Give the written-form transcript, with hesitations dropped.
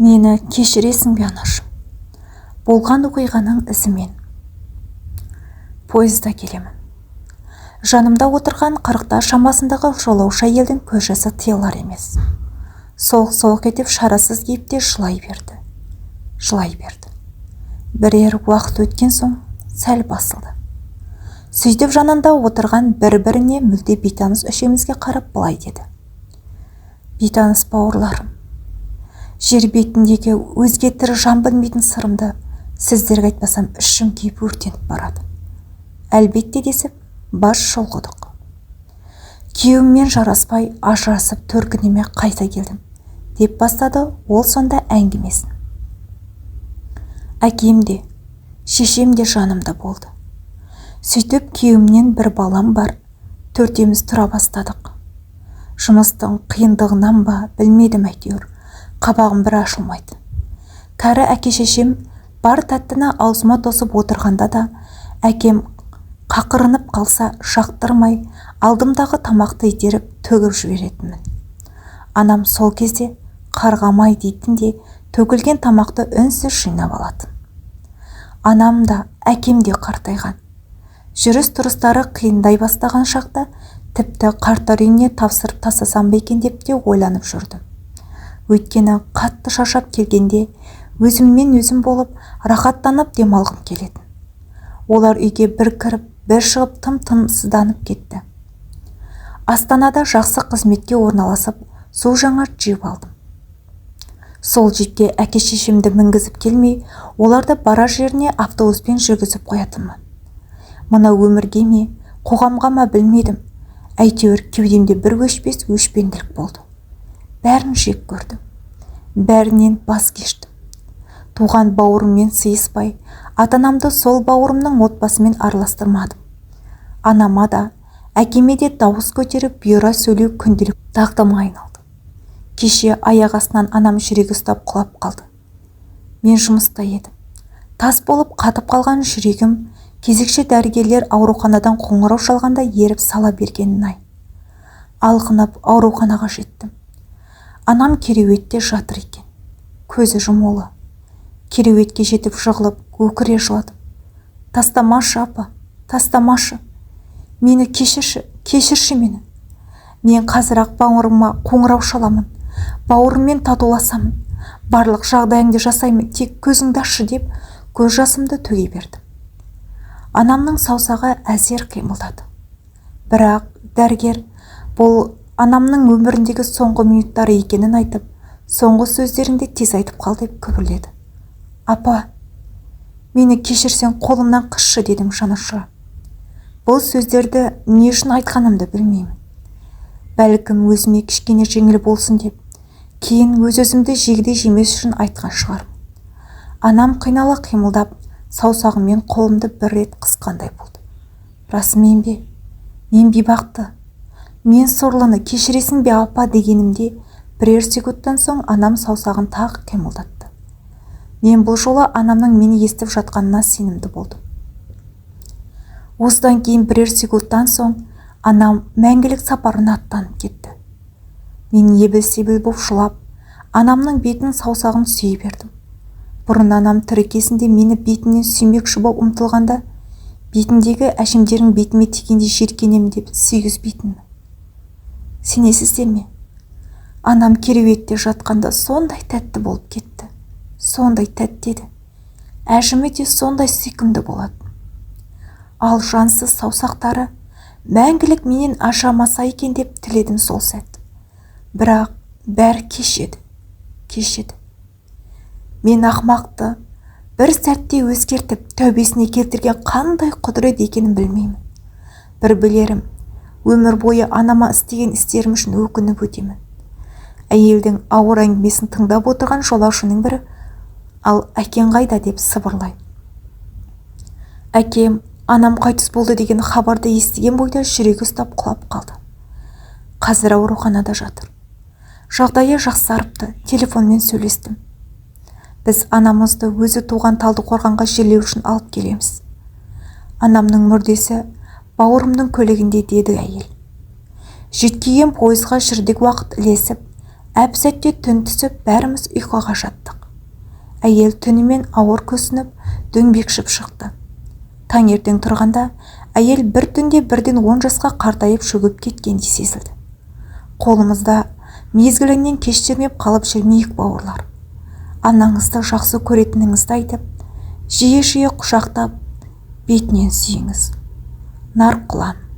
Мені кешіресің бе, анашым? Болған оқиғаның ізімен пойызда келемін. Жанымда отырған 40-та шамасындағы жолаушы әйелдің көз жасы тыйылар емес. Солқ-солқ етіп, шарасыз кейіпте жылай берді, жылай берді. Бірер уақыт өткен соң сәл басылды. Сөйтіп жанында отырған бір-біріне мүлде бейтаныс үшеумізге қарап былай деді: «Бейтаныс бауырларым, жер бетіндегі өзге тірі жан білмейтін сырымды сіздерге айтпасам, ішім күйіп, өртеніп барады». «Әлбетте», – десіп бас шұлғыдық. «Күйеуіммен жараспай, ажырасып, төркініме қайта келдім», – деп бастады ол сонда әңгімесін. «Әкем де, шешем де жанымда болды. Сөйтіп күйеуімнен бір балам бар, төртеуміз тұра бастадық. Жұмыстың қиындығынан ба, білмедім, әйтеуір қабағым бір ашылмайды. Кәрі әке-шешем бар тәттіні аузыма тосып отырғанда да, әкем қақырынып қалса, жақтырмай алдымдағы тамақты итеріп төгіп жіберетінмін. Анам сол кезде «Қарғамай» дейтін де, төгілген тамақты үнсіз жинап алатын. Анам да, әкем де қартайған. Жүріс-тұрыстары қиындай бастаған шақта тіпті қарттар үйіне тапсырып тастасам ба екен деп те ойланып жүрдім. Өйткені қатты шаршап келгенде өзіммен өзім болып, рахаттанып демалғым келетін. Олар үйге бір кіріп, бір шығып, тым тынымсызданып кетті. Астанада жақсы қызметке орналасып, су жаңа джип алдым. Сол джипке әке-шешемді мінгізіп келмей, оларды барар жеріне автобуспен жүргізіп қоятынмын. Мына өмірге ме, қоғамға ма, білмедім, әйтеуір кеудемде бір өшпес өшпенділік болды. Бәрін жек көрдім, бәрінен бас кештім. Туған бауырыммен сыйыспай, ата-анамды сол бауырымның отбасымен араластырмадым. Анама да, әкеме де дауыс көтеріп, бұйыра сөйлеу күнделік дағдыма айналды. Кеше аяқ астынан анам жүрегі ұстап құлап қалды. Мен жұмыста едім. Тас болып қатып қалған жүрегім кезекші дәрігерлер ауруханадан қоңырау шалғанда еріп сала бергенін-ай. Алқынып ауруханаға жеттім. Анам кереуетте жатыр екен, көзі жұмулы. Кереуетке жетіп жығылып, өкіре жыладым: «Тастамашы, апа, тастамашы мені, кешірші, кешірші мені. Мен қазір-ақ бауырыма қоңырау шаламын, бауырыммен татуласамын, барлық жағдайыңды жасаймын, тек көзіңді ашшы», – деп көз жасымды төге бердім. Анамның саусағы әзер қимылдады. Бірақ дәрігер бұл анамның өміріндегі соңғы минуттары екенін айтып, «Соңғы сөздеріңді тез айтып қал» деп күбірледі. «Апа, мені кешірсең, қолымнан қысшы», – дедім жанұшыра. Бұл сөздерді не үшін айтқанымды білмеймін. Бәлкім, өзіме кішкене жеңіл болсын деп, кейін өз-өзімді жегідей жемес үшін айтқан шығармын. Анам қинала қимылдап, саусағымен қолымды бір рет қысқандай болды. «Расымен бе, мен бейбақты, мен сорлыны кешіресің бе, апа?» – дегенімде, бірер секундтан соң анам саусағын тағы қимылдатты. Мен бұл жолы анамның мені естіп жатқанына сенімді болдым. Осыдан кейін бірер секундтан соң анам мәңгілік сапарына аттанып кетті. Мен ебіл-себіл боп жылап, анамның бетін, саусағын сүйе бердім. Бұрын анам тірі кезінде мені бетінен сүймекші боп ұмтылғанда, бетіндегі әжімдерің бетіме тигенде жиіркенемін деп сүйгізбейтінмін. Сенесіздер ме, анам кереуетте жатқанда сондай тәтті болып кетті, сондай тәтті еді. Әжімі де сондай сүйкімді болатын. Ал жансыз саусақтары мәңгілік менен ажырамаса екен деп тіледім сол сәт. Бірақ бәрі кеш еді, кеш еді. Мен ақымақты бір сәтте өзгертіп, тәубесіне келтірген қандай құдірет екенін білмеймін. Бір білерім, өмір бойы анама істеген істерім үшін өкініп өтемін. Әйелдің ауыр әңгімесін тыңдап отырған жолаушының бірі: «Ал әкең қайда?» – деп сыбырлайды. «Әкем анам қайтыс болды деген хабарды естіген бойда жүрегі ұстап құлап қалды. Қазір ауруханада жатыр. Жағдайы жақсарыпты, телефонмен сөйлестім. Біз анамызды өзі туған Талдықорғанға жерлеу үшін алып келеміз. Анамның мүрдесі бауырымның көлігінде», – деді әйел. Жүйткіген пойызға жүрдек уақыт ілесіп, әп-сәтте түн түсіп, бәріміз ұйқыға жаттық. Әйел түнімен ауыр күрсініп, дөңбекшіп шықты. Таңертең тұрғанда әйел бір түнде бірден 10 жасқа қартайып шөгіп кеткендей сезілді. Қолымызда мезгілінен кеш термеп қалып жүрмейік, бауырлар. Анаңызды жақсы көретініңізді айтып, жиі-жиі құшақтап, бетінен сүйіңіз. Нарқұлан.